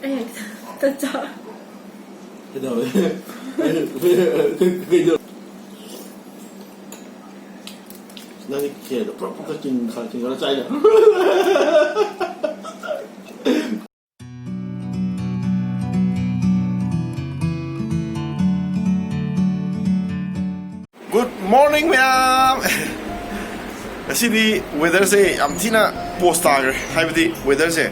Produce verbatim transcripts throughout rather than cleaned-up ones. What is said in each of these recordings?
ꯑꯩ ꯍꯦꯛꯇ ꯆꯥ꯫ ꯀꯩꯗꯧꯔꯦ? ꯀꯩꯗꯧꯔꯦ? ꯅꯪꯗꯤ ꯈꯦꯔꯗꯣ ꯄꯨꯔꯥ ꯄꯨꯡꯀ ꯆꯤꯡ-, ꯆꯤꯡꯈꯠꯂ ꯆꯥꯏꯅ꯫ Good morning, ꯃꯌꯥꯝ꯫ ꯉꯁꯤꯗꯤ weatherꯁꯦ ꯌꯥꯝ ꯊꯤꯅ ꯄꯣꯁ ꯇꯥꯈ꯭ꯔꯦ, ꯍꯥꯏꯕꯗꯤ weatherꯁꯦ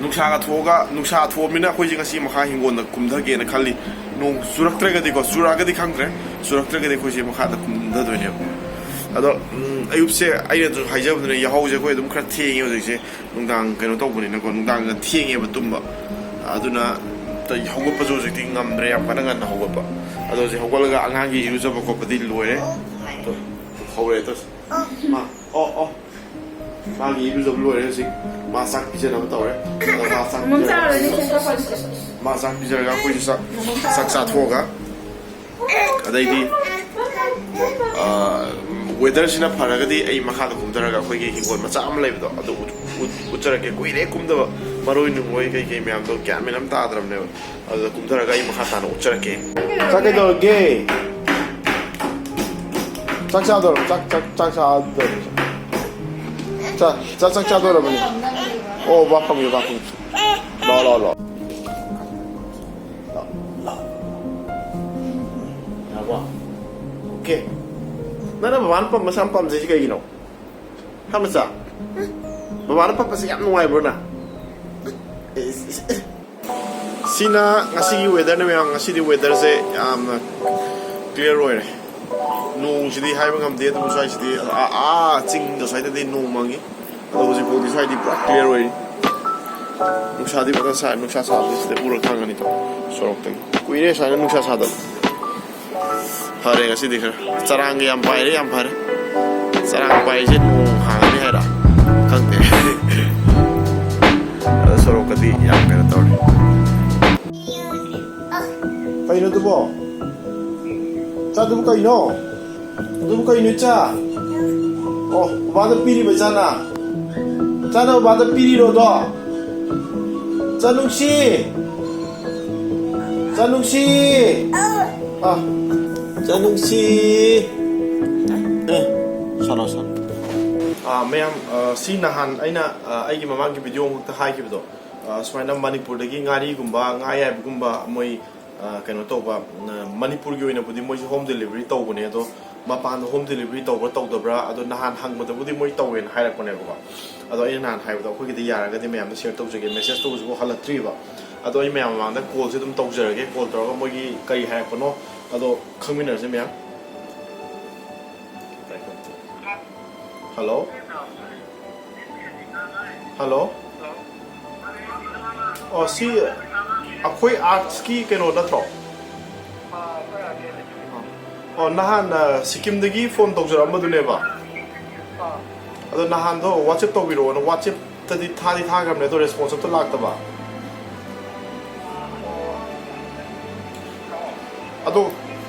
ꯅꯨꯡꯁꯥꯒ ꯊꯣꯛꯑꯒ, ꯅꯨꯡꯁꯥ ꯊꯣꯛꯑꯃꯤꯅ ꯑꯩꯈꯣꯏꯁꯦ ꯉꯁꯤ ꯃꯈꯥ ꯍꯤꯡꯒꯣꯜꯗ ꯀꯨꯝꯊꯒꯦꯅ ꯈꯜꯂꯤ꯫ ꯅꯣꯡ ꯆꯨꯔꯛꯇ꯭ꯔꯒꯗꯤꯀꯣ, ꯆꯨꯔꯛꯑꯒꯗꯤ ꯈꯪꯗ꯭ꯔꯦ, ꯆꯨꯔꯛꯇ꯭ꯔꯒꯗꯤ ꯑꯩꯈꯣꯏꯁꯦ ꯃꯈꯥꯗ ꯀꯨꯝꯊꯗꯣꯏꯅꯦꯕ꯫ ꯑꯗꯣ, ꯎꯝ, ꯑꯌꯨꯛꯁꯦ ꯑꯩꯅꯁꯨ ꯍꯥꯏꯖꯕꯗꯨꯅ ꯌꯥꯍꯧꯁꯦ ꯑꯩꯈꯣꯏ ꯑꯗꯨꯝ ꯈꯔ ꯊꯦꯡꯉꯦ ꯍꯧꯖꯤꯛꯁꯦ, ꯅꯨꯡꯗꯥꯡ ꯀꯩꯅꯣ ꯇꯧꯕꯅꯤꯅꯀꯣ, ꯅꯨꯡꯗꯥꯡꯗ ꯊꯦꯡꯉꯦꯕ ꯇꯨꯝꯕ꯫ ꯑꯗꯨꯅ ꯇ-, ꯍꯧꯒꯠꯄꯁꯨ ꯍꯧꯖꯤꯛꯇꯤ ꯉꯝꯗ꯭ꯔꯦ, ꯌꯥꯝ ꯀꯟꯅ ꯉꯟꯅ ꯍꯧꯒꯠꯄ꯫ ꯑꯗꯣ ꯍꯧꯖꯤꯛ ꯍꯧꯒꯠꯂꯒ ꯑꯉꯥꯡꯒꯤ ꯏꯔꯨꯖꯕ ꯈꯣꯠꯄꯗꯤ ꯂꯣꯏꯔꯦ꯫ ꯇꯣ, ꯍꯧꯔꯦ ꯇꯣ꯫ ꯃꯥ, ꯑꯣ, ꯑꯣ꯫ ꯃꯥꯒꯤ ꯏꯔꯨꯖꯕ ꯂꯣꯏꯔꯦ ꯍꯧꯖꯤꯛ꯫ ꯃꯥ ꯆꯥꯛ ꯄꯤꯖꯅꯕ ꯇꯧꯔꯦ꯫ ꯑꯗꯣ ꯃꯥ ꯆꯥꯛ ꯃꯣꯃꯣ ꯄꯤꯖꯔꯒ, ꯆꯥꯔꯨꯔꯅꯤ, ꯁꯦꯝꯗꯣꯛꯄ ꯍꯧꯔꯁꯦ꯫ ꯃꯥ ꯆꯥꯛ ꯄꯤꯖꯔꯒ ꯑꯩꯈꯣꯏꯁꯨ ꯆꯥꯛ, ꯆꯥꯛ ꯆꯥꯊꯣꯛꯑꯒ, ꯑꯗꯩꯗꯤ, ꯑ, weatherꯁꯤꯅ ꯐꯔꯒꯗꯤ ꯑꯩ ꯃꯈꯥꯗ ꯀꯨꯝꯊꯔꯒ ꯑꯩꯈꯣꯏꯒꯤ ꯍꯤꯡꯒꯣꯜ ꯃꯆꯥ ꯑꯃ ꯂꯩꯕꯗꯣ ꯑꯗꯨ ꯎꯠ-, ꯎꯠ-, ꯎꯠꯆꯔꯛꯀꯦ꯫ ꯀꯨꯏꯔꯦ ꯀꯨꯝꯗꯕ, ꯃꯔꯣꯏ ꯅꯨꯡꯉꯣꯏ ꯀꯩ ꯀꯩ ꯃꯌꯥꯝꯗꯣ ꯒ꯭ꯌꯥꯟ ꯃꯦꯟ ꯑꯃ ꯇꯥꯗ꯭ꯔꯕꯅꯦꯕ꯫ ꯑꯗꯨꯗ ꯀꯨꯝꯊꯔꯒ ꯑꯩ ꯃꯈꯥ ꯇꯥꯅ ꯎꯠꯆꯔꯛꯀꯦ꯫ ꯆꯥꯛ ꯀꯩꯗꯧꯔꯒꯦ? ꯆꯥꯛ ꯆꯥꯗꯧꯔꯕ? ꯆꯥꯛ, ꯆꯥꯛ, ꯆꯥꯛ ꯆꯥꯗꯧꯔꯕ? ꯆꯥꯛ, ꯆꯥꯛ, ꯆꯥꯛ ꯆꯥꯗꯧꯔꯕꯅꯤ꯫ ꯑꯣ, ꯕꯥ ꯐꯪꯉꯦ, ꯕꯥ ꯐꯪꯉꯦ꯫ ꯂꯥꯛꯑꯣ, ꯂꯥꯛꯑꯣ, ꯂꯥꯛꯑꯣ꯫ ꯂꯥꯛꯑꯣ, ꯂꯥꯛꯑꯣ꯫ ꯌꯥꯔꯕꯣ? ꯑꯣꯀꯦ꯫ ꯅꯪꯅ ꯕꯕꯥꯅ ꯄꯥꯝꯕꯁꯦ ꯌꯥꯝ ꯄꯥꯝꯖꯩꯁꯦ ꯀꯩꯒꯤꯅꯣ? ꯍꯥ, ꯃꯆꯥ? ꯕꯕꯥꯅ ꯄꯥꯝꯕꯁꯦ ꯌꯥꯝ ꯅꯨꯡꯉꯥꯏꯕ꯭ꯔꯣ ꯅꯪ? ꯁꯤꯅ ꯉꯁꯤꯒꯤ weatherꯅꯦ, ꯃꯌꯥꯝ꯫ ꯉꯁꯤꯗꯤ weatherꯁꯦ ꯌꯥꯝꯅ clear ꯑꯣꯏꯔꯦ꯫ ꯅꯣꯡꯁꯤꯗꯤ ꯍꯥꯏꯕ ꯉꯝꯗꯦ, ꯑꯗꯨꯕꯨ ꯁ꯭ꯋꯥꯏꯁꯤꯗꯤ, ꯑꯥ, ꯑꯥ, ꯆꯤꯡꯗ ꯁ꯭ꯋꯥꯏꯗꯗꯤ ꯅꯣꯡ ꯃꯪꯉꯤ꯫ ꯑꯗꯣ ꯍꯧꯖꯤꯛꯐꯥꯎꯗꯤ ꯁ꯭ꯋꯥꯏꯗꯤ ꯄꯨꯔꯥ clear ꯑꯣꯏꯔꯤ꯫ ꯅꯨꯡꯁꯥꯗꯤ ꯐꯖꯅ ꯁꯥꯏ, ꯅꯨꯡꯁꯥ ꯁꯥꯕꯗꯤ ꯁꯤꯗ ꯎꯔ ꯈꯪꯉꯅꯤꯀꯣ, ꯁꯣꯔꯣꯛꯇꯒꯤ꯫ ꯀꯨꯏꯔꯦ ꯁꯨꯃꯥꯏꯅ ꯅꯨꯡꯁꯥ ꯁꯥꯗꯕ꯫ ꯐꯔꯦ, ꯉꯁꯤꯗꯤ ꯈꯔ ꯆꯔꯥꯡꯒ ꯌꯥꯝ ꯄꯥꯏꯔꯦ, ꯌꯥꯝ ꯐꯔꯦ꯫ ꯆꯔꯥꯡ ꯄꯥꯏꯁꯦ ꯅꯣꯡ ꯍꯥꯡꯉꯅꯤ ꯍꯥꯏꯔ? ꯈꯪꯗꯦ꯫ ꯑꯗꯣ ꯁꯣꯔꯣꯛꯀꯗꯤ ꯌꯥꯝ ꯀꯩꯅꯣ ꯇꯧꯔꯦ꯫ ꯀꯩꯅꯣ ꯑꯗꯨꯕꯣ? ꯏꯆꯥ, ꯑꯗꯨꯕꯨ ꯀꯩꯅꯣ? ꯑꯗꯨꯕꯨ ꯀꯩꯅꯣ, ꯏꯆꯥ? ꯑꯣ, ꯕꯕꯥꯗ ꯄꯤꯔꯤꯕ, ꯏꯆꯥꯅ? ꯏꯆꯥꯅ ꯕꯕꯥꯗ ꯄꯤꯔꯤꯔꯣ ꯑꯗꯣ? ꯆꯅꯨꯡꯁꯤ! ꯆꯅꯨꯡꯁꯤ! ꯑ, ꯆꯅꯨꯡꯁꯤ! ꯑꯦ, ꯁꯥꯟꯅꯧ, ꯁꯥꯟꯅꯧ꯫ ꯑ, ꯃꯌꯥꯝ, ꯑ, ꯁꯤ ꯅꯍꯥꯟ ꯑꯩꯅ, ꯑ, ꯑꯩꯒꯤ ꯃꯃꯥꯡꯒꯤ ꯚꯤꯗꯤꯑꯣ ꯑꯃꯈꯛꯇ ꯍꯥꯏꯈꯤꯕꯗꯣ, ꯑ, ꯁꯨꯃꯥꯏꯅ ꯃꯅꯤꯄꯨꯔꯗꯒꯤ ꯉꯥꯔꯤꯒꯨꯝꯕ, ꯉꯥ ꯑꯌꯥꯏꯕꯒꯨꯝꯕ ꯃꯣꯏ, ꯑ, ꯀꯩꯅꯣ ꯇꯧꯕ, ꯎꯝ, ꯃꯅꯤꯄꯨꯔꯒꯤ ꯑꯣꯏꯅꯕꯨꯗꯤ ꯃꯣꯏꯁꯦ home delivery ꯇꯧꯕꯅꯦ, ꯑꯗꯣ ꯃꯄꯥꯟꯗ home delivery ꯇꯧꯕ꯭ꯔꯥ ꯇꯧꯗꯕ꯭ꯔꯥ, ꯑꯗꯣ ꯅꯍꯥꯟ ꯍꯪꯕꯗꯕꯨꯗꯤ ꯃꯣꯏ ꯇꯧꯋꯦꯅ ꯍꯥꯏꯔꯛꯄꯅꯦꯕꯀꯣ꯫ ꯑꯗꯣ ꯑꯩꯅ ꯅꯍꯥꯟ ꯍꯥꯏꯕꯗꯣ ꯑꯩꯈꯣꯏꯒꯤꯗꯤ ꯌꯥꯔꯒꯗꯤ ꯃꯌꯥꯝꯗ share ꯇꯧꯖꯒꯦ, message ꯇꯣ ꯍꯧꯖꯤꯛꯐꯥꯎ ꯍꯜꯂꯛꯇ꯭ꯔꯤꯕ꯫ ꯑꯗꯣ ꯑꯩ ꯃꯌꯥꯝ ꯃꯃꯥꯡꯗ call ꯁꯦ ꯑꯗꯨꯝ ꯇꯧꯖꯔꯒꯦ, call ꯇꯧꯔꯒ ꯃꯣꯏꯒꯤ ꯀꯔꯤ ꯍꯥꯏꯔꯛꯄꯅꯣ ꯑꯗꯣ ꯈꯪꯃꯤꯟꯅꯔꯁꯦ ꯃꯌꯥꯝ꯫ Hello? Hello? ꯑꯣ, ꯁꯤ ꯑꯩꯈꯣꯏ arts ꯀꯤ ꯀꯩꯅꯣ ꯅꯠꯇ꯭ꯔꯣ? ꯑꯣ, ꯅꯍꯥꯟ, ꯑ, ꯁꯤꯛꯀꯤꯝꯗꯒꯤ phone ꯇꯧꯖꯔꯛꯑꯝꯕꯗꯨꯅꯦꯕ꯫ ꯑꯗꯣ ꯅꯍꯥꯟꯗꯣ WhatsApp ꯇꯧꯕꯤꯔꯛꯑꯣꯅ WhatsApp ꯇꯗꯤ ꯊꯥꯗꯤ ꯊꯥꯈ꯭ꯔꯕꯅꯦ, ꯑꯗꯣ response ꯑꯝꯇ ꯂꯥꯛꯇꯕ꯫ ꯑꯗꯣ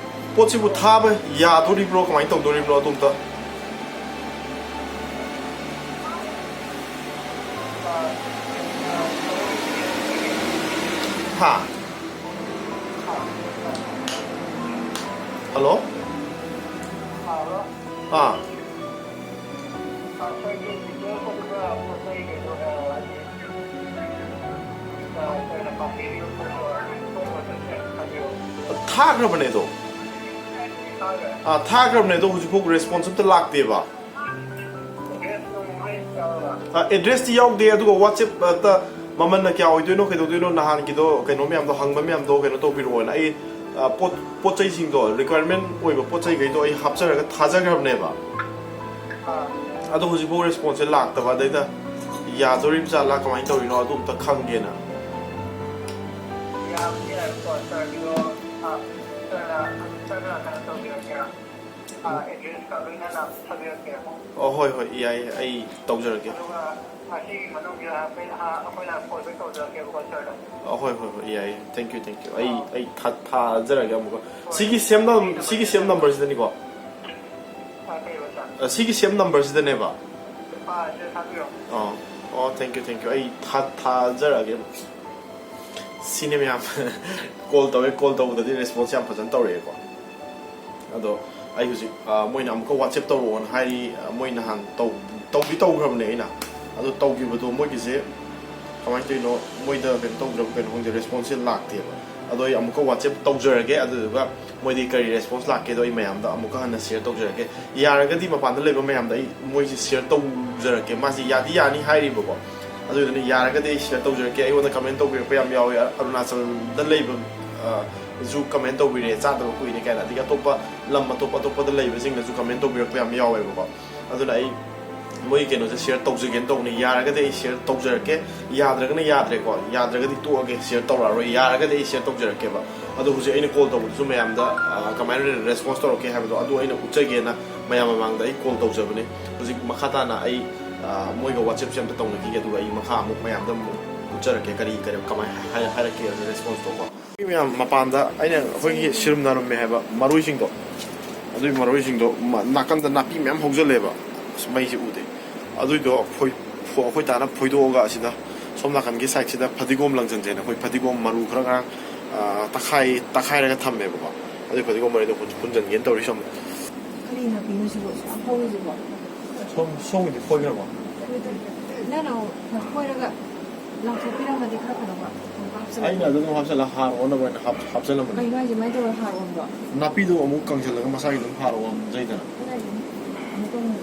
ꯄꯣꯠꯁꯤꯕꯨ ꯊꯥꯕ ꯌꯥꯗꯣꯔꯤꯕ꯭ꯔꯣ, ꯀꯃꯥꯏꯅ ꯇꯧꯗꯣꯔꯤꯕ꯭ꯔꯣ, ꯑꯗꯣꯝꯇ? ꯍꯥ? Hello? ꯑꯥ꯫ ꯊꯥꯈ꯭ꯔꯕꯅꯦ ꯑꯗꯣ꯫ ꯑꯥ, ꯊꯥꯈ꯭ꯔꯕꯅꯦ ꯑꯗꯣ, ꯍꯧꯖꯤꯛꯐꯥꯎ response ꯑꯝꯇ ꯂꯥꯛꯇꯦꯕ꯫ ꯑ, address ꯇꯤ ꯌꯥꯎꯗꯦ, ꯑꯗꯨꯒ WhatsApp ꯇ ꯃꯃꯜꯅ ꯀꯌꯥ ꯑꯣꯏꯗꯣꯏꯅꯣ, ꯀꯩꯗꯧꯗꯣꯏꯅꯣ, ꯅꯍꯥꯟꯒꯤꯗꯣ, ꯀꯩꯅꯣ ꯃꯌꯥꯝꯗꯣ, ꯍꯪꯕ ꯃꯌꯥꯝꯗꯣ ꯀꯩꯅꯣ ꯇꯧꯕꯤꯔꯛꯑꯣꯅ꯫ ꯑꯩ, ꯑ, ꯄꯣꯠ, ꯄꯣꯠ ꯆꯩꯁꯤꯡꯗꯣ, requirement ꯑꯣꯏꯕ ꯄꯣꯠ ꯆꯩꯈꯩꯗꯣ ꯑꯩ ꯍꯥꯞꯆꯔꯒ ꯊꯥꯖꯈ꯭ꯔꯕꯅꯦꯕ꯫ ꯑꯗꯣ ꯍꯧꯖꯤꯛꯐꯥꯎ response ꯁꯦ ꯂꯥꯛꯇꯕ, ꯑꯗꯩꯗ ꯌꯥꯗꯣꯔꯤꯕ ꯖꯥꯠꯂꯥ, ꯀꯃꯥꯏꯅ ꯇꯧꯔꯤꯅꯣ, ꯑꯗꯨ ꯑꯝꯇ ꯈꯪꯒꯦꯅ꯫ ꯌꯥꯕꯗꯤ ꯌꯥꯏꯀꯣ, ꯁꯥꯔꯒꯤꯗꯣ, ꯑ, ꯁꯥꯔꯅ, ꯁꯥꯔꯅ ꯀꯩꯅꯣ ꯇꯧꯕꯤꯔꯛꯀꯦꯔꯥ? ꯑ, address ꯀ ꯂꯣꯏꯅꯅ ꯊꯥꯕꯤꯔꯛꯀꯦ꯫ ꯑꯣ, ꯍꯣꯏ, ꯍꯣꯏ, ꯌꯥꯏꯌꯦ, ꯑꯩ ꯇꯧꯖꯔꯛꯀꯦ꯫ ꯑꯗꯨꯒ ꯉꯁꯤꯒꯤ ꯃꯅꯨꯡꯁꯤꯗ ꯑꯩꯈꯣꯏ, ꯑ, ꯑꯩꯈꯣꯏꯅ call back ꯇꯧꯖꯔꯛꯀꯦꯕꯀꯣ, ꯁꯥꯔꯗ꯫ ꯑ, ꯍꯣꯏ, ꯍꯣꯏ, ꯍꯣꯏ, ꯌꯥꯏꯌꯦ, thank you, thank you꯫ ꯑꯩ, ꯑ꯫ ꯑꯩ ꯊꯥ-, ꯊꯥꯖꯔꯛꯑꯒꯦ ꯑꯃꯨꯛꯀ꯫ ꯍꯣꯏ꯫ ꯁꯤꯒꯤ same ꯅꯝ-, ꯁꯤꯒꯤ same number ꯁꯤꯗꯅꯤꯀꯣ? ꯑ, ꯀꯩꯕ, ꯁꯥꯔ? ꯑ, ꯁꯤꯒꯤ same number ꯁꯤꯗꯅꯦꯕ? ꯑ, ꯁꯤꯗ ꯊꯥꯕꯤꯔꯛꯑꯣ꯫ ꯑ, ꯑꯣ, thank you, thank you꯫ ꯑꯩ ꯊꯥ-, ꯊꯥꯖꯔꯛꯑꯒꯦ ꯑꯃꯨꯛ꯫ ꯁꯤꯅꯤ ꯃꯌꯥꯝ꯫ ꯀꯣꯜ ꯇꯧꯋꯦ, ꯀꯣꯜ ꯇꯧꯕꯗꯗꯤ ꯔꯦꯁꯄꯣꯟꯁ ꯌꯥꯝ ꯐꯖꯅ ꯇꯧꯔꯛꯑꯦꯀꯣ꯫ ꯑꯗꯣ ꯑꯩ ꯍꯧꯖꯤꯛ, ꯑ, ꯃꯣꯏꯅ ꯑꯃꯨꯛꯀ ꯋꯥꯆꯦꯞ ꯇꯧꯔꯛꯑꯣꯅ ꯍꯥꯏꯔꯤ꯫ ꯑ, ꯃꯣꯏ ꯅꯍꯥꯟ ꯇꯧ-, ꯇꯧꯗꯤ ꯇꯧꯈ꯭ꯔꯕꯅꯦ ꯑꯩꯅ꯫ ꯑꯗꯣ ꯇꯧꯈꯤꯕꯗꯣ ꯃꯣꯏꯒꯤꯁꯦ ꯀꯃꯥꯏꯅ ꯇꯧꯔꯤꯅꯣ, ꯃꯣꯏꯗ ꯀꯩꯅꯣ ꯇꯧꯗ꯭ꯔꯕ ꯀꯩꯅꯣ ꯈꯪꯗꯦ, ꯔꯦꯁꯄꯣꯟꯁꯁꯦ ꯂꯥꯛꯇꯦꯕ꯫ ꯑꯗꯣ ꯑꯩ ꯑꯃꯨꯛꯀ ꯋꯥꯆꯦꯞ ꯇꯧꯖꯔꯒꯦ, ꯑꯗꯨꯗꯨꯒ ꯃꯣꯏꯗꯤ ꯀꯔꯤ ꯔꯦꯁꯄꯣꯟꯁ ꯂꯥꯛꯀꯦꯗꯣ ꯑꯩ ꯃꯌꯥꯝꯗ ꯑꯃꯨꯛꯀ ꯍꯟꯅ ꯁꯤꯌꯔ ꯇꯧꯖꯔꯛꯀꯦ꯫ ꯌꯥꯔꯒꯗꯤ ꯃꯄꯥꯟꯗ ꯂꯩꯕ ꯃꯌꯥꯝꯗ ꯑꯩ ꯃꯣꯏꯁꯦ ꯁꯤꯌꯔ ꯇꯧꯖꯔꯛꯀꯦ꯫ ꯃꯥꯁꯦ ꯌꯥꯗꯤ ꯌꯥꯅꯤ ꯍꯥꯏꯔꯤꯕꯀꯣ꯫ ꯑꯗꯨꯗꯨꯅ ꯌꯥꯔꯒꯗꯤ ꯑꯩ ꯁꯤꯌꯔ ꯇꯧꯖꯔꯛꯀꯦ꯫ ꯑꯩꯉꯣꯟꯗ ꯀꯃꯦꯟ ꯇꯧꯕꯤꯔꯛꯄ ꯌꯥꯝ ꯌꯥꯎꯋꯦ꯫ ꯑ-, ꯑꯔꯨꯅꯥꯆꯜꯗ ꯂꯩꯕ, ꯑ, ꯁꯨ ꯀꯃꯦꯟ ꯇꯧꯕꯤꯔꯛꯑꯦ, "ꯆꯥꯗꯕ ꯀꯨꯏꯔꯦ" ꯀꯥꯏꯅ꯫ ꯑꯗꯒꯤ ꯑꯇꯣꯞꯄ ꯂꯝ ꯑꯇꯣꯞ ꯑꯇꯣꯞꯄꯗ ꯂꯩꯕꯁꯤꯡꯅꯁꯨ ꯀꯃꯦꯟ ꯇꯧꯕꯤꯔꯛꯄ ꯌꯥꯝ ꯌꯥꯎꯋꯦꯕꯀꯣ꯫ ꯑꯗꯨꯅ ꯑꯩ ꯃꯣꯏ ꯀꯩꯅꯣꯁꯦ ꯁꯤꯌꯔ ꯇꯧꯖꯒꯦꯅ ꯇꯧꯕꯅꯤ꯫ ꯌꯥꯔꯒꯗꯤ ꯑꯩ ꯁꯤꯌꯔ ꯇꯧꯖꯔꯛꯀꯦ, ꯌꯥꯗ꯭ꯔꯒꯅ ꯌꯥꯗ꯭ꯔꯦꯀꯣ꯫ ꯌꯥꯗ꯭ꯔꯒꯗꯤ ꯇꯣꯛꯑꯒꯦ, ꯁꯤꯌꯔ ꯇꯧꯔꯛꯑꯔꯣꯏ꯫ ꯌꯥꯔꯒꯗꯤ ꯑꯩ ꯁꯤꯌꯔ ꯇꯧꯖꯔꯛꯀꯦꯕ꯫ ꯑꯗꯣ ꯍꯧꯖꯤꯛ ꯑꯩꯅ ꯀꯣꯜ ꯇꯧꯕꯗꯨꯁꯨ ꯃꯌꯥꯝꯗ, ꯑ, ꯀꯃꯥꯏꯅ ꯔꯦꯁꯄꯣꯟꯁ ꯇꯧꯔꯛꯀꯦ ꯍꯥꯏꯕꯗꯣ ꯑꯗꯨ ꯑꯩꯅ ꯎꯠꯆꯒꯦꯅ ꯃꯌꯥꯝ ꯃꯃꯥꯡꯗ ꯑꯩ ꯀꯣꯜ ꯇꯧꯖꯕꯅꯦ꯫ ꯍꯧꯖꯤꯛ ꯃꯈꯥ ꯇꯥꯅ ꯑꯩ, ꯑ, ꯃꯣꯏꯒ ꯋꯥꯆꯦꯞꯁꯦ ꯑꯝꯇ ꯇꯧꯅꯈꯤꯒꯦ, ꯑꯗꯨꯒ ꯑꯩ ꯃꯈꯥ ꯑꯃꯨꯛ ꯃꯌꯥꯝꯗ ꯑꯃꯨꯛ ꯎꯠꯆꯔꯛꯀꯦ, ꯀꯔꯤ ꯀꯔꯤ ꯀꯃꯥꯏꯅ ꯍꯥꯏ-, ꯍꯥꯏꯔꯛꯀꯦ ꯔꯦꯁꯄꯣꯟꯁꯇꯣꯀꯣ꯫ ꯃꯤ ꯃꯌꯥꯝ ꯃꯄꯥꯟꯗ ꯑꯩꯅ ꯑꯩꯈꯣꯏꯒꯤ ꯁꯤꯔꯨꯝ ꯅꯥꯔꯨꯝꯃꯦ ꯍꯥꯏꯕ ꯃꯔꯣꯏꯁꯤꯡꯗꯣ, ꯑꯗꯨꯒꯤ ꯃꯔꯣꯏꯁꯤꯡꯗꯣ ꯃ-, ꯅꯥꯀꯟꯗ ꯅꯥꯄꯤ ꯃꯌꯥꯝ ꯍꯧꯖꯜꯂꯦꯕ꯫ ꯑꯁ, ꯃꯩꯁꯦ ꯎꯗꯦ꯫ ꯑꯗꯨꯏꯗꯣ ꯐꯣꯏ-, ꯐꯣ-, ꯑꯩꯈꯣꯏ ꯗꯥꯅ ꯐꯣꯏꯗꯣꯛꯑꯒ ꯑꯁꯤꯗ ꯁꯣꯝ ꯅꯥꯀꯟꯒꯤ ꯁꯥꯏꯠꯁꯤꯗ ꯐꯗꯤꯒꯣꯝ ꯂꯪꯁꯟꯁꯦꯅ ꯑꯩꯈꯣꯏ ꯐꯗꯤꯒꯣꯝ ꯃꯔꯨ ꯈꯔ ꯉꯔꯥꯡ, ꯑ, ꯇꯛꯈꯥꯏ-, ꯇꯛꯈꯥꯏꯔꯒ ꯊꯝꯃꯦꯕꯀꯣ꯫ ꯑꯗꯨꯏ ꯐꯗꯤꯒꯣꯝ ꯃꯔꯨꯗꯣ ꯍꯨꯟ-, ꯍꯨꯟꯖꯟꯒꯦꯅ ꯇꯧꯔꯤ ꯁꯣꯝꯗ꯫ ꯀꯔꯤ ꯅꯥꯄꯤꯅꯣ ꯁꯤꯕꯣ? ꯑꯁꯨꯛ ꯌꯥꯝ ꯍꯧꯔꯤꯁꯤꯕꯣ? ꯁꯣꯝ-, ꯁꯣꯝꯒꯤꯗꯤ ꯐꯣꯏꯈ꯭ꯔꯕꯣ? ꯅꯪꯅ ꯐꯣꯏꯔꯒ ꯂꯪꯊꯣꯛꯄꯤꯔꯝꯃꯗꯤ ꯈꯔ ꯐꯗꯧꯕ꯫ ꯑꯩꯅ ꯑꯗꯨꯝ ꯍꯥꯞꯆꯜꯂ ꯍꯥꯔ ꯑꯣꯟꯅꯕ ꯑꯣꯏꯅ ꯍꯥꯞ-, ꯍꯥꯞꯆꯜꯂꯝꯕꯅꯤ꯫ ꯀꯩꯅꯣ ꯍꯥꯏꯁꯦ? ꯀꯃꯥꯏꯅ ꯇꯧꯔ ꯍꯥꯔ ꯑꯣꯟꯕ? ꯅꯥꯄꯤꯗꯣ ꯑꯃꯨꯛ ꯀꯪꯁꯤꯜꯂꯒ ꯃꯁꯥꯒꯤ ꯑꯗꯨꯝ ꯍꯥꯔ ꯑꯣꯟꯖꯩꯗꯅ꯫ ꯑꯗꯨꯅ ꯍꯥꯏꯁꯦ, ꯑꯃꯨꯛ ꯑꯃꯨꯛ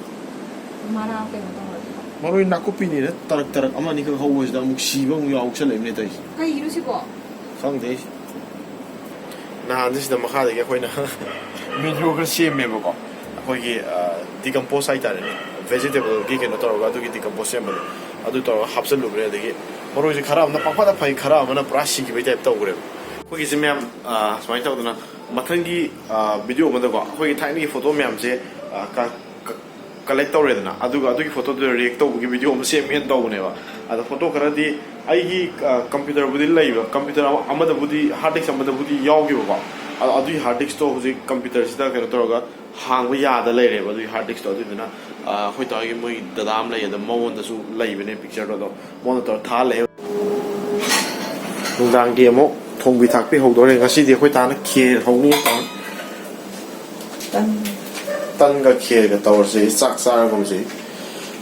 ꯃꯔꯥ ꯀꯩꯅꯣ ꯇꯧꯔꯗꯤ꯫ ꯃꯔꯣꯏ ꯅꯥꯀꯨꯞꯄꯤꯅꯤꯅ ꯇꯔꯛ ꯇꯔꯛ ꯑꯃ ꯑꯅꯤꯈꯛ ꯍꯧꯕꯁꯤꯗ ꯑꯃꯨꯛ ꯁꯤꯕ ꯑꯃꯨꯛ ꯌꯥꯎꯁꯜꯂꯛꯏꯕꯅꯦ ꯇꯧꯔꯤꯁꯦ꯫ ꯀꯩꯒꯤꯅꯣ ꯁꯤꯕꯣ? ꯈꯪꯗꯦ ꯑꯩꯁꯦ꯫ ꯅꯍꯥꯟꯁꯦ ꯁꯤꯗ ꯃꯈꯥꯗꯒꯤ ꯑꯩꯈꯣꯏꯅ ꯚꯤꯗꯤꯑꯣ ꯈꯔ ꯁꯦꯝꯃꯦꯕꯀꯣ, ꯑꯩꯈꯣꯏꯒꯤ, ꯑ, ꯗꯤꯀꯝꯄꯣꯁ ꯍꯥꯏꯇꯥꯔꯦꯅꯦ, ꯚꯦꯖꯤꯇꯦꯕꯜꯒꯤ ꯀꯩꯅꯣ ꯇꯧꯔꯒ, ꯑꯗꯨꯒꯤ ꯗꯤꯀꯝꯄꯣꯁ ꯁꯦꯝꯕꯗꯣ, ꯑꯗꯨ ꯇꯧꯔꯒ ꯍꯥꯞꯆꯜꯂꯨꯕꯅꯦ꯫ ꯑꯗꯒꯤ ꯃꯔꯣꯏꯁꯦ ꯈꯔ ꯑꯃꯅ ꯄꯪꯐꯗ ꯐꯩ, ꯈꯔ ꯑꯃꯅ ꯄꯨꯔꯥ ꯁꯤꯈꯤꯕꯩ ꯇꯥꯏꯞ ꯇꯧꯈ꯭ꯔꯦꯕ꯫ ꯑꯩꯈꯣꯏꯒꯤꯁꯦ ꯃꯌꯥꯝ, ꯑ, ꯁꯨꯃꯥꯏꯅ ꯇꯧꯗꯅ ꯃꯊꯪꯒꯤ, ꯑ, ꯚꯤꯗꯤꯑꯣ ꯑꯃꯗꯀꯣ ꯑꯩꯈꯣꯏꯒꯤ ꯊꯥꯏꯅꯒꯤ ꯐꯣꯇꯣ ꯃꯌꯥꯝꯁꯦ, ꯑ, ꯀ-, ꯀ-, ꯀꯂꯦꯛ ꯇꯧꯔꯦꯗꯅ, ꯑꯗꯨꯒ ꯑꯗꯨꯒꯤ ꯐꯣꯇꯣꯗꯨꯗ ꯔꯤꯌꯦꯛ ꯇꯧꯕꯒꯤ ꯚꯤꯗꯤꯑꯣ ꯑꯃ ꯁꯦꯝꯒꯦꯅ ꯇꯧꯕꯅꯦꯕ꯫ ꯑꯗꯣ ꯐꯣꯇꯣ ꯈꯔꯗꯤ ꯑꯩꯒꯤ, ꯑ, ꯀꯝꯄ꯭ꯌꯨꯇꯔꯕꯨꯗꯤ ꯂꯩꯕ, ꯀꯝꯄ꯭ꯌꯨꯇꯔ ꯑꯃ-, ꯑꯃꯗꯕꯨꯗꯤ, ꯍꯥꯔꯗ ꯗꯤꯁꯛ ꯑꯃꯗꯕꯨꯗꯤ ꯌꯥꯎꯈꯤꯕꯀꯣ꯫ ꯑꯗꯣ ꯑꯗꯨꯒꯤ ꯍꯥꯔꯗ ꯗꯤꯁꯛꯇꯣ ꯍꯧꯖꯤꯛ ꯀꯝꯄ꯭ꯌꯨꯇꯔꯁꯤꯗ ꯀꯩꯅꯣ ꯇꯧꯔꯒ ꯍꯥꯡꯕ ꯌꯥꯗ ꯂꯩꯔꯦꯕ꯫ ꯑꯗꯨꯒꯤ ꯍꯥꯔꯗ ꯗꯤꯁꯛꯇꯣ, ꯑꯗꯨꯗꯨꯅ, ꯑ, ꯑꯩꯈꯣꯏ ꯗꯥꯒꯤ ꯃꯣꯏ ꯗꯗꯥ ꯑꯃ ꯂꯩ, ꯑꯗꯣ ꯃꯉꯣꯟꯗꯁꯨ ꯂꯩꯕꯅꯦ ꯄꯤꯛꯆꯔꯗꯣ, ꯑꯗꯣ ꯃꯉꯣꯟꯗ ꯇꯧꯔ ꯊꯥꯍꯜꯂꯦ꯫ ꯅꯨꯡꯗꯥꯡꯒꯤ ꯑꯃꯨꯛ ꯊꯣꯡꯕꯤ ꯊꯥꯛꯄꯤ ꯍꯧꯗꯣꯔꯦ꯫ ꯉꯁꯤꯗꯤ ꯑꯩꯈꯣꯏ ꯇꯥꯅ ꯈꯦꯔ ꯍꯧꯅꯤ꯫ ꯇꯟꯒ ꯈꯦꯔꯒ ꯇꯧꯔꯁꯦ, ꯆꯥꯛ ꯆꯥꯔꯒꯨꯝꯁꯦ꯫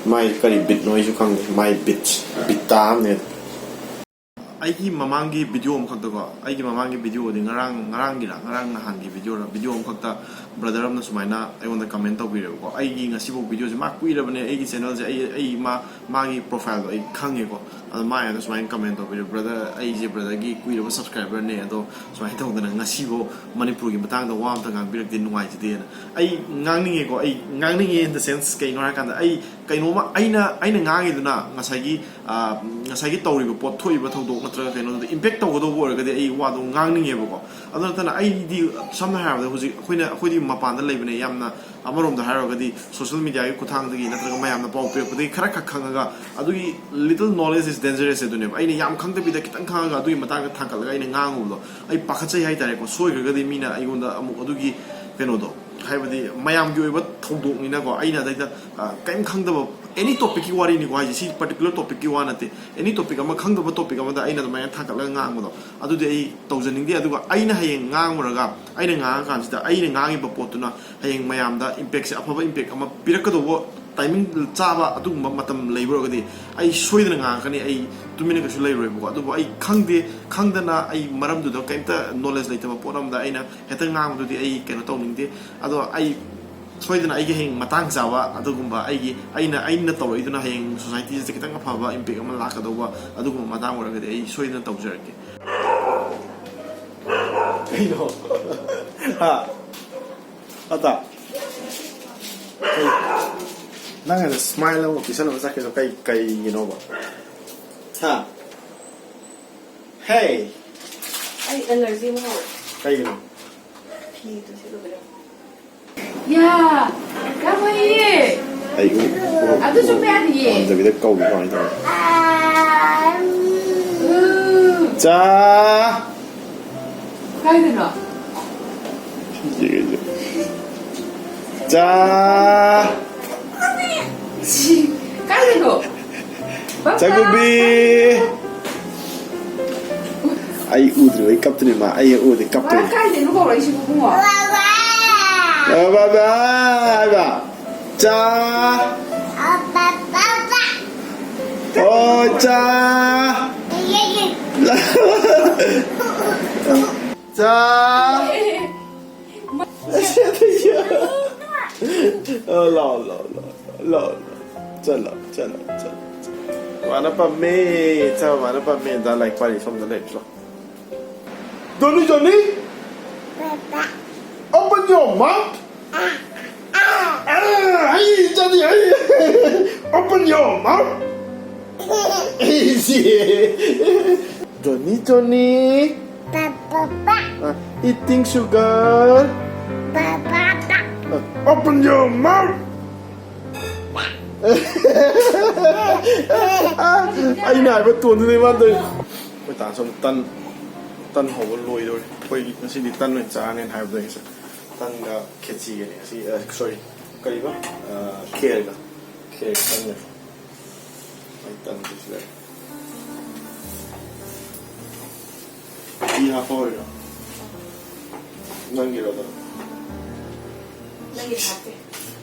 ꯃꯥꯏ ꯀꯔꯤ ꯕꯤꯠꯅꯣ ꯑꯩꯁꯨ ꯈꯪꯗꯦ꯫ ꯃꯥꯏ ꯕꯤꯠ ꯕꯤꯠꯇꯥ ꯑꯃꯅꯦ꯫ ꯑꯩꯒꯤ ꯃꯃꯥꯡꯒꯤ ꯚꯤꯗꯤꯑꯣ ꯑꯃꯈꯛꯇꯀꯣ, ꯑꯩꯒꯤ ꯃꯃꯥꯡꯒꯤ ꯚꯤꯗꯤꯑꯣꯗꯤ ꯉꯔꯥꯡ ꯉꯔꯥꯡꯒꯤꯔ ꯉꯔꯥꯡ ꯅꯍꯥꯟꯒꯤ ꯚꯤꯗꯤꯑꯣꯔ, ꯚꯤꯗꯤꯑꯣ ꯑꯃꯈꯛꯇ ꯕ꯭ꯔꯗꯔ ꯑꯃꯅ ꯁꯨꯃꯥꯏꯅ ꯑꯩꯉꯣꯟꯗ ꯀꯃꯦꯟ ꯇꯧꯕꯤꯔꯦꯕꯀꯣ꯫ ꯑꯩꯒꯤ ꯉꯁꯤꯐꯥꯎ ꯚꯤꯗꯤꯑꯣꯁꯦ ꯃꯥ ꯀꯨꯏꯔꯕꯅꯦ, ꯑꯩꯒꯤ ꯆꯦꯅꯦꯜꯁꯦ ꯑꯩ ꯑꯩ ꯃꯥ ꯃꯥꯒꯤ ꯄ꯭ꯔꯣꯐꯥꯏꯜꯗꯣ ꯑꯩ ꯈꯪꯉꯦꯀꯣ꯫ ꯑꯗꯣ ꯃꯥ ꯑꯩꯉꯣꯟꯗ ꯁꯨꯃꯥꯏꯅ ꯀꯃꯦꯟ ꯇꯧꯕꯤꯔꯦ, "ꯕ꯭ꯔꯗꯔ, ꯑꯩꯁꯦ ꯕ꯭ꯔꯗꯔꯒꯤ ꯀꯨꯏꯔꯕ ꯁꯕꯁꯀ꯭ꯔꯥꯏꯕꯔꯅꯦ, ꯑꯗꯣ ꯁꯨꯃꯥꯏꯅ ꯇꯧꯗꯅ ꯉꯁꯤꯐꯥꯎ ꯃꯅꯤꯄꯨꯔꯒꯤ ꯃꯇꯥꯡꯗ ꯋꯥ ꯑꯝꯇ ꯉꯥꯡꯕꯤꯔꯛꯇꯦ, ꯅꯨꯡꯉꯥꯏꯖꯗꯦꯅ"꯫ ꯑꯩ ꯉꯥꯡꯅꯤꯡꯉꯦꯀꯣ, ꯑꯩ ꯉꯥꯡꯅꯤꯡꯉꯦ in the sense ꯀꯩꯅꯣ ꯍꯥꯏꯔꯀꯥꯟꯗ, ꯑꯩ ꯀꯩꯅꯣꯝꯃ ꯑꯩꯅ ꯑꯩꯅ ꯉꯥꯡꯉꯤꯗꯨꯅ ꯉꯁꯥꯏꯒꯤ ꯑ, ꯉꯁꯥꯏꯒꯤ ꯇꯧꯔꯤꯕ ꯄꯣꯠ, ꯊꯣꯛꯏꯕ ꯊꯧꯗꯣꯛ ꯅꯠꯇ꯭ꯔꯒ ꯀꯩꯅꯣꯗꯨꯗ ꯏꯝꯄꯦꯛ ꯇꯧꯒꯗꯧꯕ ꯑꯣꯏꯔꯒꯗꯤ ꯑꯩ ꯋꯥꯗꯣ ꯉꯥꯡꯅꯤꯡꯉꯦꯕꯀꯣ꯫ ꯑꯗꯨ ꯅꯠꯇꯅ ꯑꯩꯗꯤ ꯁꯝꯅ ꯍꯥꯏꯔꯕꯗ ꯍꯧꯖꯤꯛ ꯑꯩꯈꯣꯏꯅ ꯑꯩꯈꯣꯏꯗꯤ ꯃꯄꯥꯟꯗ ꯂꯩꯕꯅꯦ, ꯌꯥꯝꯅ ꯑꯃꯔꯣꯝꯗ ꯍꯥꯏꯔꯒꯗꯤ ꯁꯣꯁꯤꯌꯦꯜ ꯃꯦꯗꯤꯌꯥꯒꯤ ꯈꯨꯠꯊꯥꯡꯗꯒꯤ ꯅꯠꯇ꯭ꯔꯒ ꯃꯌꯥꯝꯅ ꯄꯥꯎ ꯄꯤꯔꯛꯄꯗꯒꯤ ꯈꯔ ꯈꯛ ꯈꯪꯉꯒ, ꯑꯗꯨꯒꯤ little knowledge is dangerous ꯑꯗꯨꯅꯦꯕ꯫ ꯑꯩꯅ ꯌꯥꯝ ꯈꯪꯗꯕꯤꯗ ꯈꯤꯇꯪ ꯈꯪꯉꯒ ꯑꯗꯨꯒꯤ ꯃꯇꯥꯡꯗ ꯊꯥꯡꯒꯠꯂꯒ ꯑꯩꯅ ꯉꯥꯡꯉꯨꯕꯗꯣ ꯑꯩ ꯄꯥꯈꯠꯆꯩ ꯍꯥꯏꯇꯥꯔꯦꯀꯣ꯫ ꯁꯣꯏꯈ꯭ꯔꯒꯗꯤ ꯃꯤꯅ ꯑꯩꯉꯣꯟꯗ ꯑꯃꯨꯛ ꯑꯗꯨꯒꯤ ꯀꯩꯅꯣꯗꯣ, ꯍꯥꯏꯕꯗꯤ ꯃꯌꯥꯝꯒꯤ ꯑꯣꯏꯕ ꯊꯧꯗꯣꯛꯅꯤꯅꯀꯣ, ꯑꯩꯅ ꯑꯗꯩꯗ ꯑ, ꯀꯔꯤꯝ ꯈꯪꯗꯕ, ꯑꯦꯅꯤ ꯇꯣꯄꯤꯛꯀꯤ ꯋꯥꯔꯤꯅꯤꯀꯣ ꯍꯥꯏꯁꯦ, ꯁꯤ ꯄꯔꯇꯤꯀꯨꯂꯔ ꯇꯣꯄꯤꯛꯀꯤ ꯋꯥ ꯅꯠꯇꯦ꯫ ꯑꯦꯅꯤ ꯇꯣꯄꯤꯛ ꯑꯃ, ꯈꯪꯗꯕ ꯇꯣꯄꯤꯛ ꯑꯃꯗ ꯑꯩꯅ ꯑꯗꯨꯃꯥꯏꯅ ꯊꯥꯡꯒꯠꯂꯒ ꯉꯥꯡꯕꯗꯣ, ꯑꯗꯨꯗꯤ ꯑꯩ ꯇꯧꯖꯅꯤꯡꯗꯦ꯫ ꯑꯗꯨꯒ ꯑꯩꯅ ꯍꯌꯦꯡ ꯉꯥꯡꯉꯨꯔꯒ, ꯑꯩꯅ ꯉꯥꯡꯉꯀꯥꯟꯁꯤꯗ ꯑꯩꯅ ꯉꯥꯡꯉꯤꯕ ꯄꯣꯠꯇꯨꯅ ꯍꯌꯦꯡ ꯃꯌꯥꯝꯗ ꯏꯝꯄꯦꯛꯁꯦ, ꯑꯐꯕ ꯏꯝꯄꯦꯛ ꯑꯃ ꯄꯤꯔꯛꯀꯗꯧꯕ ꯇꯥꯏꯃꯤꯡ ꯆꯥꯕ ꯑꯗꯨꯒꯨꯝꯕ ꯃꯇꯝ ꯂꯩꯕ ꯑꯣꯏꯔꯒꯗꯤ ꯑꯩ ꯁꯣꯏꯗꯅ ꯉꯥꯡꯉꯛꯀꯅꯤ, ꯑꯩ ꯇꯨꯃꯤꯟꯅ ꯀꯩꯁꯨ ꯂꯩꯔꯣꯏꯕꯀꯣ꯫ ꯑꯗꯨꯕꯨ ꯑꯩ ꯈꯪꯗꯦ, ꯈꯪꯗꯅ ꯑꯩ ꯃꯔꯝꯗꯨꯗ ꯀꯔꯤꯝꯇ ꯅꯣꯂꯦꯖ ꯂꯩꯇꯕ ꯄꯣꯠ ꯑꯃꯗ ꯑꯩꯅ ꯍꯦꯛꯇ ꯉꯥꯡꯕꯗꯨꯗꯤ ꯑꯩ ꯀꯩꯅꯣ ꯇꯧꯅꯤꯡꯗꯦ꯫ ꯑꯗꯣ ꯑꯩ ꯁꯣꯏꯗꯅ ꯑꯩꯒꯤ ꯍꯌꯦꯡ ꯃꯇꯥꯡ ꯆꯥꯕ ꯑꯗꯨꯒꯨꯝꯕ ꯑꯩꯒꯤ, ꯑꯩꯅ ꯑꯩꯅ ꯇꯧꯔꯛꯏꯗꯨꯅ ꯍꯌꯦꯡ ꯁꯣꯁꯥꯏꯇꯤꯁꯤꯗ ꯈꯤꯇꯪ ꯑꯐꯕ ꯏꯝꯄꯦꯛ ꯑꯃ ꯂꯥꯛꯀꯗꯧꯕ ꯑꯗꯨꯒꯨꯝꯕ ꯃꯇꯥꯡ ꯑꯣꯏꯔꯒꯗꯤ ꯑꯩ ꯁꯣꯏꯗꯅ ꯇꯧꯖꯔꯛꯀꯦ꯫ ꯀꯩꯅꯣ? ꯍꯥ? ꯑꯇꯥ? ꯀꯩ? ꯅꯪ ꯑꯗ ꯁ꯭ꯃꯥꯏꯜ ꯑꯃ ꯄꯤꯁꯜꯂꯒ ꯆꯠꯈꯤꯗꯣ ꯀꯩ, ꯀꯩꯒꯤꯅꯣꯕ? ꯍꯥ? ꯍꯦ! ꯑꯩ ꯑꯦꯂꯔꯖꯤ ꯑꯃ ꯍꯧꯔꯦ꯫ ꯀꯩꯒꯤꯅꯣ? ꯐꯤꯗꯨ ꯁꯦꯠꯂꯨꯕꯩꯔꯣ? ꯌꯥ! ꯌꯥꯝ ꯐꯩꯌꯦ! ꯑꯩ ꯎ-, ꯎ-, ꯑꯗꯨꯁꯨ ꯎ-, ꯌꯥꯗꯤꯌꯦ꯫ ꯎꯍꯟꯗꯕꯤꯗ ꯀꯧꯒꯦ ꯀꯃꯥꯏꯅ ꯇꯧꯅꯤ? ꯎꯝ꯫ ꯆꯥ! ꯀꯥꯏꯗꯅꯣ? ꯁꯤꯒꯤꯁꯦ꯫ ꯆꯥ! ꯁꯤ, ꯀꯥꯏꯗꯅꯣ? ꯆꯥꯛꯀꯨꯕꯤ! ꯑꯩ ꯎꯗ꯭ꯔꯤꯕꯩ ꯀꯞꯇꯣꯏꯅꯦ ꯃꯥ, ꯑꯩ ꯍꯦꯛ ꯎꯔꯗꯤ ꯀꯞꯇꯣꯏꯅꯦ꯫ ꯀꯥꯏꯗꯩꯅꯣ ꯀꯧꯔꯛꯏꯁꯤꯕꯣ, ꯏꯕꯨꯡꯉꯣ? ꯕꯥ ꯕꯥ ꯍꯥꯏꯕ꯫ ꯆꯥ꯫ ꯑꯣ ꯆꯥ꯫ ꯆꯥ꯫ ꯑ, ꯂꯥꯛꯑꯣ, ꯂꯥꯛꯑꯣ, ꯂꯥꯛꯑꯣ, ꯂꯥꯛꯑꯣ, ꯂꯥꯛꯑꯣ꯫ ꯆꯠꯂꯣ, ꯆꯠꯂꯣ, ꯆꯠꯂꯣ, ꯆꯠꯂꯣ꯫ ꯃꯥꯅ ꯄꯝꯃꯦ, ꯆꯥ, ꯃꯥꯅ ꯄꯝꯃꯦ꯫ ꯗꯥ ꯂꯥꯏꯔꯤꯛ ꯄꯥꯔꯤ ꯁꯣꯝꯗ ꯂꯩꯕꯁꯨ꯫ Johnny, Johnny! Open your mouth! Ah, hey, Johnny, hey! Open your mouth! Johnny, Johnny! Ah, eating sugar! Ah, open your mouth! ꯑꯩꯅ ꯍꯥꯏꯕ ꯇꯣꯟꯗꯨꯅꯦ ꯃꯥꯅ ꯇꯧꯔꯤꯗꯣ꯫ ꯑꯩꯈꯣꯏ ꯇꯥ ꯁꯣꯝ ꯇꯟ, ꯇꯟ ꯍꯧꯕ ꯂꯣꯏꯗꯧꯔꯦ꯫ ꯑꯩꯈꯣꯏꯒꯤ ꯉꯁꯤꯗꯤ ꯇꯟ ꯑꯣꯏꯅ ꯆꯥꯔꯅꯦꯅ ꯍꯥꯏꯕꯗꯣ ꯑꯩ ꯉꯁꯥꯏ ꯇꯟꯒ ꯈꯦꯆꯤꯒꯅꯦ ꯉꯁꯤ, ꯑ, sorry, ꯀꯔꯤꯕ? ꯑ, ꯈꯦꯔꯒ, ꯈꯦꯔꯒ ꯇꯟꯒ꯫ ꯑꯩ ꯇꯟꯁꯤꯁꯨ ꯂꯩꯔꯦ꯫ ꯏ ꯍꯥꯞꯄ ꯑꯣꯏꯔꯣ? ꯅꯪꯒꯤꯔꯣ ꯑꯗꯣ? ꯅꯪꯒꯤ ꯍꯥꯞꯄꯦ꯫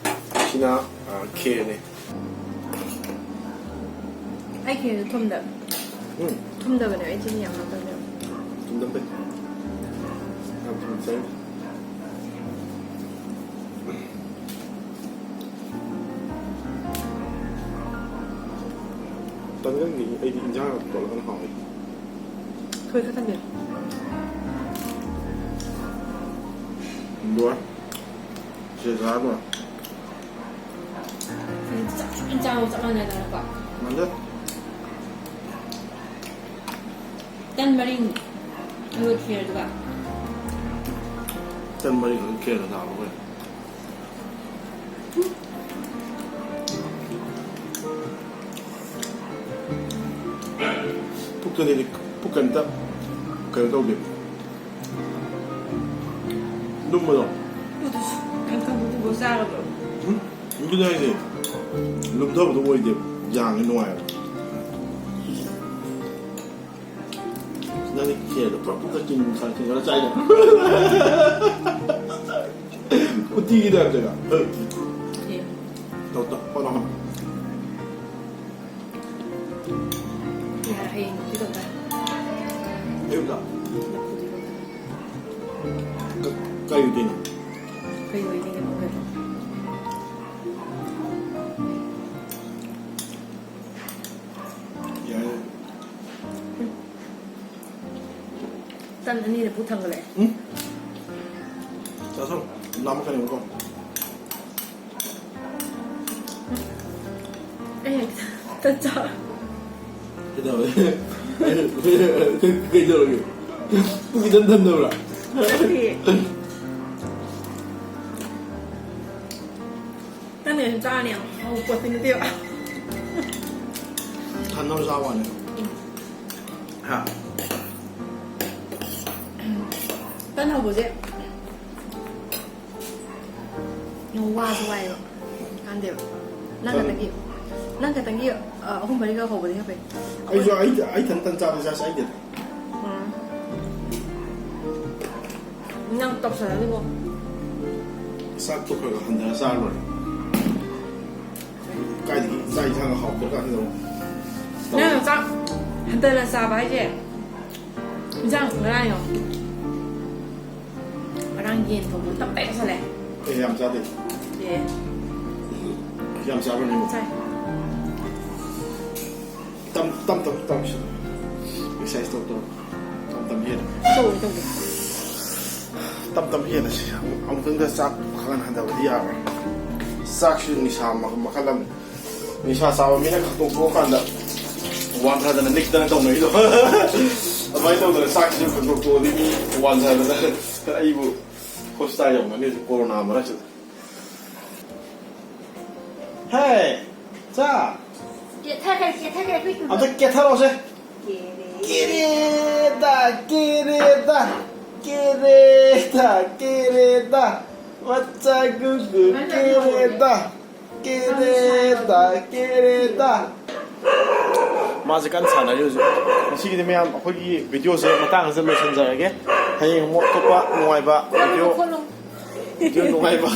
ꯁꯤꯅ, ꯑ, ꯈꯦꯔꯅꯦ꯫ ꯑꯩ ꯈꯦꯔꯗꯣ ꯊꯨꯝꯗꯕꯅꯦ꯫ ꯎꯝ꯫ ꯊꯨꯝꯗꯕꯅꯦ, ꯑꯩ ꯆꯤꯅꯤ ꯌꯥꯝ ꯍꯥꯞꯇꯕꯅꯦꯕ꯫ ꯊꯨꯝꯗꯕꯅꯦ꯫ ꯌꯥꯝ ꯊꯨꯝ ꯆꯥꯏ꯫ ꯇꯟꯒꯪꯒꯤ ꯑꯩꯗꯤ ꯏꯟꯖꯥꯡ ꯇꯣꯠꯂꯒꯅ ꯍꯥꯎꯋꯤ꯫ ꯊꯣꯏ ꯈꯛꯇꯪꯗꯤ꯫ ꯂꯣꯏꯔꯦ꯫ ꯁꯤꯗ ꯆꯥꯔ ꯂꯣꯏꯔꯦ꯫ ꯆꯞ ꯆꯞ ꯆꯥꯕ ꯆꯞ ꯃꯥꯟꯅꯗꯅꯀꯣ꯫ ꯃꯥꯟꯅꯗꯦ꯫ ꯇꯟ ꯃꯔꯤꯡ ꯑꯗꯨꯒ ꯈꯦꯔꯗꯨꯒ꯫ ꯇꯟ ꯃꯔꯤꯡ ꯑꯗꯨꯒ ꯈꯦꯔꯒ ꯆꯥꯕ ꯑꯩꯈꯣꯏ꯫ ꯄꯨꯛꯇꯗꯤ ꯄꯨꯛ ꯀꯩꯝꯇ ꯀꯩꯅꯣ ꯇꯧꯗꯦ꯫ ꯂꯨꯝꯕꯗꯣ꯫ ꯑꯗꯨꯁꯨ ꯀꯩꯝ ꯈꯪꯗꯕꯗꯨꯕꯨ ꯆꯥꯒꯗ꯭ꯔꯣ? ꯎꯝ? ꯑꯗꯨꯅꯦ ꯍꯥꯏꯁꯦ꯫ ꯂꯨꯝꯊꯕꯗꯣ ꯑꯣꯏꯗꯦꯕ꯫ ꯌꯥꯡꯉꯦ, ꯅꯨꯡꯉꯥꯏꯕ꯫ ꯅꯪꯗꯤ ꯈꯦꯔꯗꯣ ꯄꯨꯔꯥ ꯄꯨꯛꯇ ꯆꯤꯡ ꯈꯔ ꯆꯤꯡꯈꯠꯂ ꯆꯥꯏꯅ꯫ ꯎꯇꯤꯒꯤ ꯇꯥꯏꯞꯇꯒ꯫ ꯑꯦ꯫ ꯇꯧ, ꯇꯧ, ꯄꯥꯎ ꯂꯥꯎꯍꯟ꯫ ꯌꯥꯔꯦ, ꯍꯌꯦꯡ ꯎꯇꯤ ꯇꯧ ꯇꯥꯔꯦ꯫ ꯑꯌꯨꯛꯇ? ꯂꯐꯨꯗꯤ ꯇꯧ ꯇꯥꯔꯦ꯫ ꯀ-, ꯀꯔꯤ ꯎꯇꯤꯅꯣ? ꯀꯩ ꯑꯣꯏꯅꯤꯡꯉꯤꯅꯣ ꯀꯩꯅꯣ? ꯌꯥꯏ꯫ ꯇꯟ ꯑꯅꯤꯅ ꯄꯨꯛ ꯊꯟꯒꯠꯂꯛꯑꯦ꯫ ꯎꯝ? ꯆꯥꯊꯣꯛ꯫ ꯂꯥꯝꯃꯛꯀꯅꯦꯕꯀꯣ꯫ ꯑꯩ ꯇꯟ ꯆꯥ꯫ ꯀꯩꯗꯧꯔꯦ? ꯀꯩꯗꯧꯔꯒꯦ? ꯄꯨꯛ ꯏꯊꯟ ꯊꯟꯗꯕ꯭ꯔꯥ? ꯅꯠꯇꯦ꯫ ꯇꯟ ꯑꯣꯏꯅ ꯆꯥꯔꯅꯤ ꯌꯥꯝ ꯍꯥꯎꯕ ꯄꯣꯠꯇꯤ ꯅꯠꯇꯦꯕ꯫ ꯊꯟꯅꯕ ꯆꯥꯕ ꯋꯥꯅꯤ꯫ ꯍꯥ? ꯇꯟ ꯍꯧꯕꯁꯦ ꯌꯥꯝ ꯋꯥꯁꯨ ꯋꯥꯏꯑꯦꯕ꯫ ꯀꯥꯟꯗꯦꯕ꯫ ꯅꯪ ꯀꯔꯤ? ꯈꯛꯇꯪꯒꯤ, ꯅꯪ ꯈꯛꯇꯪꯒꯤ, ꯑ, ꯑꯍꯨꯝ ꯃꯔꯤꯒ ꯍꯧꯕꯗꯤ ꯈꯔ ꯐꯩ꯫ ꯑꯩꯁꯨ, ꯑꯩ, ꯑꯩ ꯏꯊꯟ ꯇꯟ ꯆꯥꯕ ꯆꯥ ꯆꯥꯏꯗꯦꯗ꯫ ꯎꯝ꯫ ꯅꯪ ꯇꯧꯁꯜꯂꯅꯤꯀꯣ꯫ ꯆꯥꯛꯇꯣ ꯈꯔ ꯈꯔ ꯍꯟꯊꯔ ꯆꯥꯔ ꯂꯣꯏꯔꯦ꯫ ꯀꯥꯏꯗꯒꯤ ꯆꯥꯛ ꯏꯟꯁꯥꯡ ꯍꯥꯎꯇ꯭ꯔꯀꯥꯟꯁꯤꯗ ꯑꯃꯨꯛ꯫ ꯅꯪ ꯆꯥꯛ ꯍꯟꯊꯅ ꯆꯥꯕ ꯍꯥꯏꯁꯦ ꯏꯟꯁꯥꯡ ꯉꯔꯥꯡ ꯌꯦꯡꯉꯣ꯫ ꯉꯔꯥꯡ ꯌꯦꯟ ꯊꯣꯡꯕ ꯇꯞ ꯇꯥꯏ ꯆꯥꯁꯜꯂꯦ꯫ ꯑꯦ, ꯌꯥꯝ ꯆꯥꯗꯦ꯫ ꯑꯦ꯫ ꯌꯥꯝ ꯆꯥꯕ꯭ꯔꯅꯦ? ꯆꯥꯏ꯫ ꯇꯝ, ꯇꯝ, ꯇꯝ, ꯇꯝꯁꯤ꯫ Exercise ꯇꯧ, ꯇꯧ꯫ ꯇꯝ, ꯇꯝ ꯍꯦꯟꯅ꯫ ꯇꯧꯒꯦ, ꯇꯧꯒꯦ꯫ ꯇꯝ, ꯇꯝ ꯍꯦꯟꯅ ꯁꯤ꯫ ꯑꯃꯨꯛ, ꯑꯃꯨꯛꯇꯪꯗ ꯆꯥꯛ ꯈꯔ ꯍꯟꯊꯕꯗꯤ ꯌꯥꯔꯣꯏ꯫ ꯆꯥꯛꯁꯤ ꯅꯤꯁꯥ ꯃꯈ-, ꯃꯈꯜ ꯑꯃꯅꯤ꯫ ꯅꯤꯁꯥ ꯆꯥꯕ ꯃꯤꯅ ꯈꯟꯇꯣꯛꯄ ꯀꯥꯟꯗ ꯋꯥꯟꯊꯗꯅ ꯅꯤꯛꯇꯅ ꯇꯧꯅꯩꯗꯣ꯫ ꯑꯗꯨꯃꯥꯏꯅ ꯇꯧꯗꯅ ꯆꯥꯛꯁꯤꯁꯨ ꯈꯟꯇꯣꯛꯊꯣꯛꯑꯗꯤ ꯃꯤ ꯋꯥꯟꯊꯗꯅ ꯑꯩꯕꯨ hospital ꯌꯧꯅꯅꯤ ꯍꯧꯖꯤꯛ corona ꯃꯔꯛꯁꯤꯗ꯫ ꯍꯦ, ꯆꯥ꯫ ꯀꯦꯊꯈ꯭ꯔꯦ, ꯀꯦꯊꯈ꯭ꯔꯦ, ꯑꯩꯈꯣꯏ ꯇꯨꯗꯣ꯫ ꯑꯝꯇ ꯀꯦꯊꯔꯛꯑꯣꯁꯦ꯫ ꯀꯦꯔꯦ꯫ ꯀꯦꯔꯦꯗ, ꯀꯦꯔꯦꯗ, ꯀꯦꯔꯦꯗ, ꯀꯦꯔꯦꯗ꯫ ꯃꯆꯥ ꯒꯨꯒꯨ ꯀꯦꯔꯦꯗ꯫ ꯀꯦꯔꯦꯗ, ꯀꯦꯔꯦꯗ꯫ ꯃꯥꯁꯦ ꯀꯟꯅ ꯁꯥꯟꯅꯔꯤ ꯍꯧꯖꯤꯛ꯫ ꯉꯁꯤꯒꯤꯗꯤ ꯃꯌꯥꯝ ꯑꯩꯈꯣꯏꯒꯤ ꯚꯤꯗꯤꯑꯣꯁꯦ ꯃꯇꯥꯡ ꯑꯁꯤꯗ ꯂꯣꯏꯁꯤꯟꯖꯔꯒꯦ꯫ ꯍꯌꯦꯡ ꯑꯃꯨꯛ ꯑꯇꯣꯞꯄ ꯅꯨꯡꯉꯥꯏꯕ ꯚꯤꯗꯤꯑꯣ, ꯚꯤꯗꯤꯑꯣ ꯅꯨꯡꯉꯥꯏꯕ,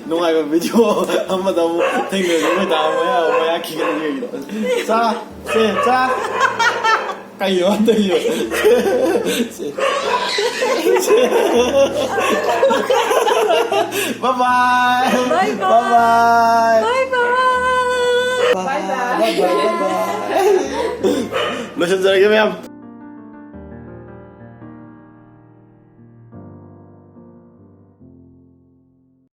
ꯅꯨꯡꯉꯥꯏꯕ ꯚꯤꯗꯤꯑꯣ ꯑꯃꯗ ꯑꯃꯨꯛ ꯊꯦꯡꯅꯔꯁꯤ꯫ ꯑꯩꯈꯣꯏ ꯗꯥ ꯃꯌꯥ, ꯃꯌꯥ ꯈꯤꯒꯠꯂꯗꯤ ꯀꯩꯒꯤꯅꯣ? ꯆꯥ, ꯁꯦ, ꯆꯥ꯫ ꯀꯩꯅꯣ ꯇꯧꯔꯤꯁꯦ? ꯁꯦ꯫ Bye bye. Bye bye. Bye bye. Bye bye. Bye bye. Bye bye. Bye bye. ꯂꯣꯏꯁꯤꯟꯖꯔꯒꯦ ꯃꯌꯥꯝ꯫